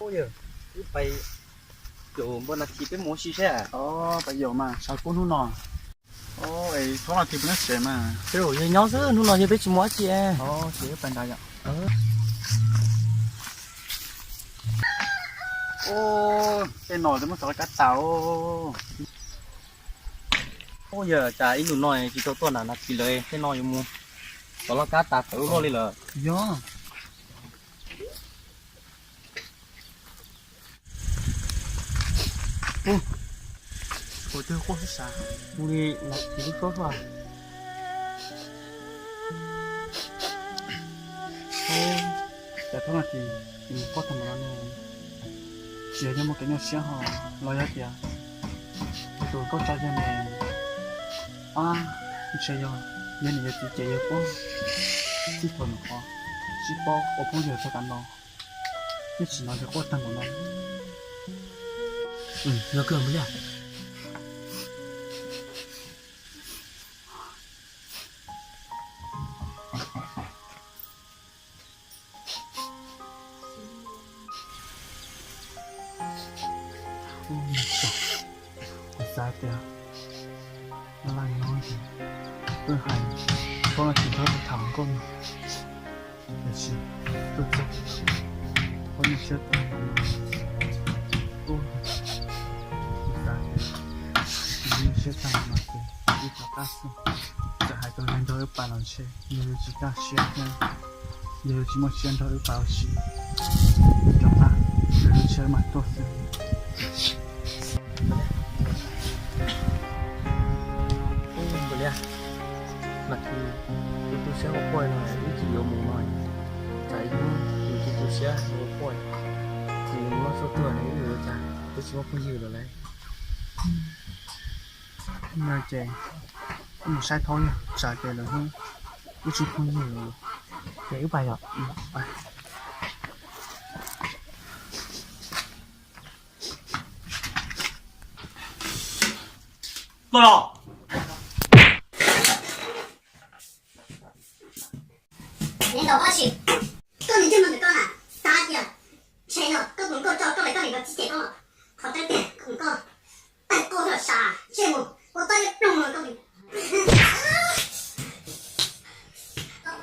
Yog, wb pais yaum npua nas this peb mus ua si seb. Pais yaum mas sawv kub hnub no. Thaum no ces peb nyob tsev mas. Yog nyob xwb, hnub no yog peb tsis mus dab tsi. Ces wb pais nrad yom. Tej no twb muab xov laj kab tas. Yog cas ib ntus no tsis tau tuaj nram nas this lawm, tej no yuav mus xov laj kab tas tawv luaj li lawm. Yog. Ua twg quaj sib sav, mus li nas this lub suab xwb. Cas thaum no ces mus quaj tag npaum no ne, tsis yog muaj kev nyuaj siab ho los yog tias tus nkauj tso yog ne. Ab, ntshe yog, yog niam yog txiv ces yog puab txij thaum nyuam qhuav sib paub ua phooj ywg txog tav no, nyob tsis no yog quaj tag npaum no. Yog kawg mus li. Kuv xav tias laj laj no ces twb hais, thaum no ces txhob tham nkauj no, tiam sis tuaj txog qhov nyuaj siab tag no, kuv xav tias nyuaj siab tag no ces ib rov qab xwb, txawm hais tau nrog wb pais los ntshe nws yuav tsis kaj siab thiab, nws yuav tsis muaj siab nrog wb pais ua si. Rov qab, lwm lub tsheb mas tuaj xwb. Ua li, mas kuv tu siab ua quaj no, wb tsis yuav mus no, tsam ib hnub yus tsis tu siab ua quaj, tsis muaj txoj tuag ne wb yuav ua cas, wb tsis muaj phooj ywg lawm lauj. No ces wb mus saib thaub yog tsam ces lwm hnub wb tsis phooj ywg lawm. Ces wb pais yom. Los, neb ntaus pob tsis, koj niag ntsej muag ntawm koj na, xav tias ntshe no koj tus nkauj tso koj los koj niam nkawd txib cem koj los, qhov tseeb tiag koj tus nkauj tawg koj tuaj sav, ntsej muag kua txob ib ploog los koj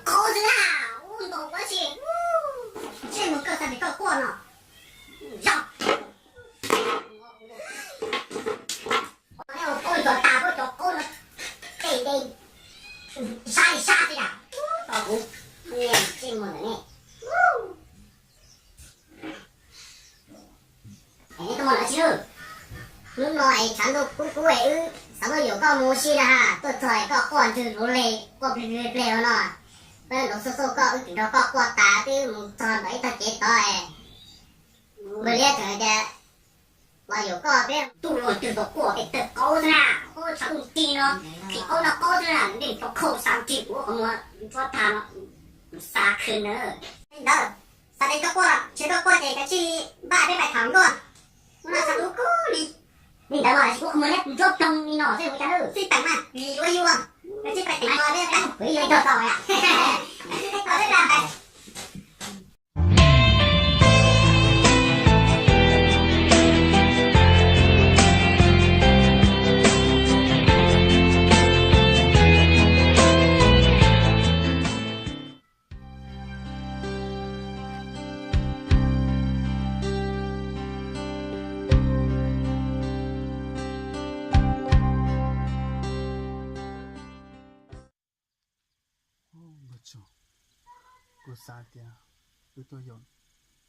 qaub xwb na, ua ntaus pob tsis, ntsej muag koj xav tias koj quaj no, yog. Ua cov tas ua cov qaub no, tej ntej sab li sab xwb yam, tau kuv niag ntsej muag ntawm nej. Es nej tuaj mus dab tsi lauj? Hnub no es tshav ntuj kub kub es wb xav tuaj yaum koj mus ua si na ha, tuaj txog es koj quaj ntswg luv leg quaj plig plig plig ua no. Peb nrov xuj xuj koj wb tseem nrog koj quaj tas twb mus txog ntawm ib tog kev tod es ua liab tseem hais tias los yaum koj peb tuaj mus twg tau quaj peb tawg qaub xwb na. Ub, tshav ntuj nrig no, qhib qaub noj qaub xwb na, nws tau khau xav nrig kuv qhov muag ntsuab tag no, xav khwv na. Li ntawd, xav tias koj quaj, ntshe koj quaj ces kav tsij npaj peb pais tham nkauj. Hnub no tshav ntuj kub li. Li ntawd mas kuv qhov muag liab ntsuab ploog li no xwb ua cas xij peem mas vim ua yus, kav tsij pais teem ko peb peb yuav ib tog tau. Kuv xav tias wb tuaj yaum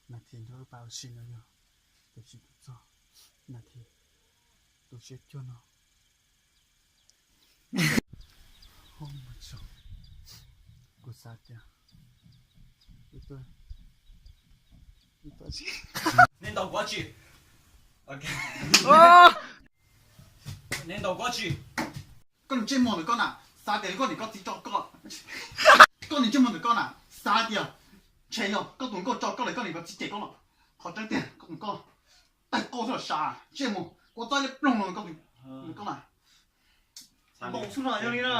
Nas This nrog wb pab ua si no yog, tiam sis tuaj txog Nas This tu siab cuag no. Kuv xav tias wb tuaj, wb tuaj, neb ntaus kuv tsi? Neb ntaus kuv tsi? Koj niag ntsej muag ntawm koj na, xav tias koj niam koj txiv tso koj, koj niag ntsej muag ntawm koj na, xav tias ntshe yog koj tus nkauj tso koj los koj niam koj txiv cem koj los. Qhov tseeb tiag koj tus nkauj tawg koj xwb los sav, ntsej muag kua txob liab ploog los koj tus nkauj na. Npaum xwb no yog li na.